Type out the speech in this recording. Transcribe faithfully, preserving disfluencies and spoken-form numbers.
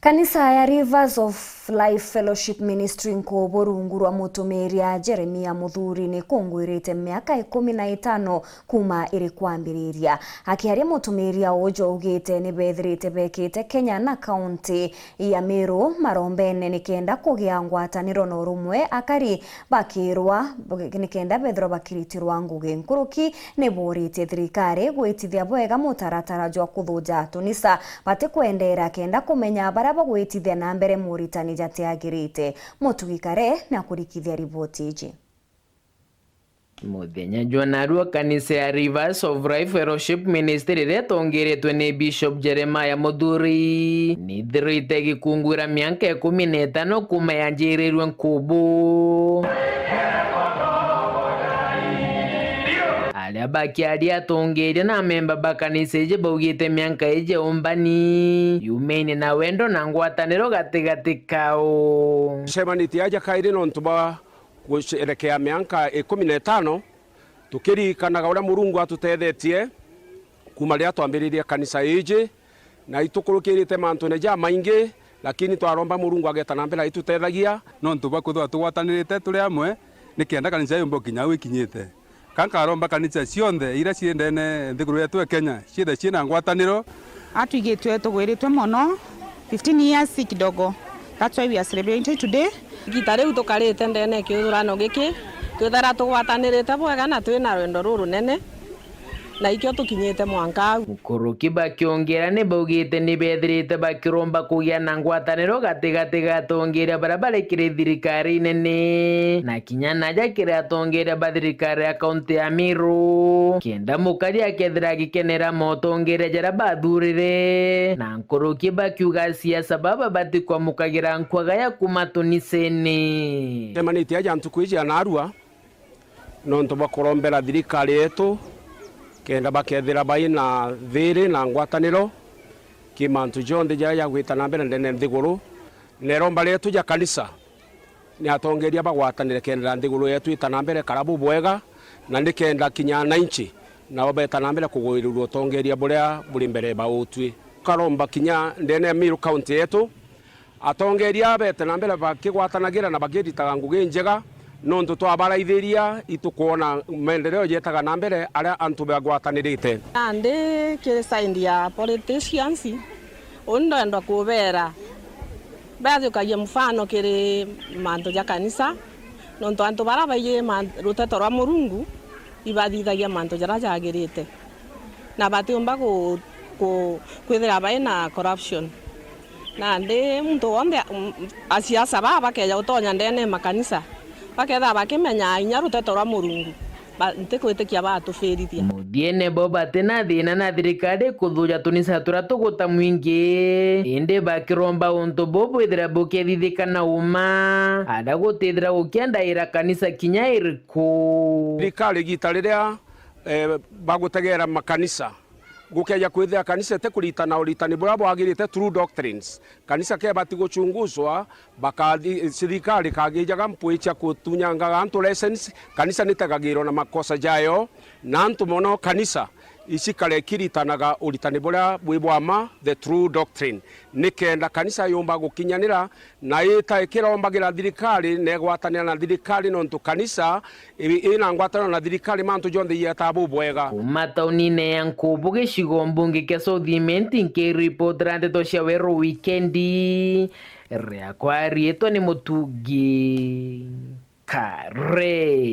Kanisa ya Rivers of Life Fellowship Ministry Nkubu rungu rwa mutumiria Jeremia Muthuri ni kungwirite miaka ikumi na itano kuuma iri kwambiriria. Akiaria, mutumiria uju augite ni bethirite bekite Kenya na kaunti ya Meru marombene nikenda kugia ngwataniro na urumwe, akari bakirwa nikenda bethirwa bakiritirwa ngugi. Nkuruki ni buritie thirikari gwitithia bwega mutaratara jwa kuthuja tunisa batikwendera kenda kumenya baria bagwitithia na mbere muritani jatiagirite. Mutugi Kare na kurikithia riboti iji. Muthenya jwa narua, kanisa ya Rivers of Life Fellowship Ministry, iria itongeretwe ni Bishop Jeremiah Muthuri, nithirite gikunguira mianka ikumi na itano kuuma yanjirirwe nkubu. Aria bakiaria atongeria na amemba ba kanisa iji baugite mianka iji ya umbani yumaine na wendo na ngwataniro gatigati kao. Tucemanitie aja kairi nontu bwa gusherekea mianka ikumi na itano, tukiririkanaga uria Murungu atutethetie kuuma riria twambiririe kanisa iji, na itukurukirite mantune jamaingi, lakini twaromba Murungu ageta na mbere aitutethagia. Nontu bwa kwithirwa tugwatanirite turi amwe, nikenda kanisa yumbe gukinya au ikinyite. Ka nkaromba kanisa cionthe iria ciri ndene nthiguru yetu ya Kenya ciithe ciina ngwataniro. Atwigitwe tugwiritwe mono, fifteen years si kidogo. That's why we are celebrating today. Igita riu tukarite ndene kiuthurano giki, twithera tugwatanirite bwega na twina rwendo rurunene, na ikio tukinyite mwanka au. Nkuruki bakiongera ni baugite ni bethirite bakiromba kugia na ngwataniro gatigati ga atongeria baria bari kiri thirikari nene, na kinya naja kiri atongeria ba thirikari ya kaunti ya Meru, kenda mukari akethira agikenera motongeria jaria bathurire, na nkuruki bakiuga asiasa baba batikwamukagira nkwaga ya kuuma tunisene. Tucemanitie aja ntuku iji ya narua, nontu bwa kurombera thirikari yetu, kenda bakethira baina thiri na ngwataniro ki mantu jonthe jaria jagwita na mbere ndene nthiguru. Na iromba rietu ja kanisa ni atongeria bagwatanire kenda nthiguru yetu ita na mbere kara bubwega, na ni kenda kinya ananchi nabo beta na mbere kugurirua utongeria buria buri mbere bautwi. Tukaromba kinya ndene ya Meru County yetu, atongeria bete na mbere bakigwatanagira na bakiritaga ngugi njega, nontu twabaraithiria itukwona maendeleo jetaga na mbere aria antu bagwatanirite. Nandi kiri side ya politicians, uni ndwenda kubera bajukagia mfano kiri mantu ja kanisa, nontu antu baria baiji man-, ruteto rwa Murungu ibathithagia mantu jaria jagirite, na batiumba ku-, ku-, kwithira bai na corruption. Nandi muntu wonthe, mm, asiasa baa bakeja gutonya ndene ya makanisa, bakethira bakimenya inya ruteto rwa Murungu, ba-, ntikwitikia batufirithia. Muthiene bo bati na thina na thirikari kuthuja tunisa turia tuguta mwingi, indi bakiromba untu buu bwithire bukethithika na uma, aria gutithira gukiendaira kanisa kinya iriku. Thirikari igita riria, eh, bagutegera makanisa, gukeja kwithira kanisa itikuritana uritani buria bwagirite, true doctrines, kanisa kebati guchunguzwa, bakathi-, thirikari ikagijaga mpwi cia kutunyangaga antu license, kanisa nitegagirwa na makosa jayo, na antu mono kanisa icikare ikiritanaga uritani buria bwi bwa ma, the true doctrine, nikenda kanisa yumba gukinyanira na ita ikirombagira thirikari na igwatanira na thirikari, nontu kanisa i-, ina ngwataniro na thirikari, mantu jonthe iyetaa bubwega. Kuuma taunine ya Nkubu, gicigo mbunge kia South Imenti, nkiripotera ndeto cia Weru Wikendi, riakwa riitwa ni Mutugi Kare.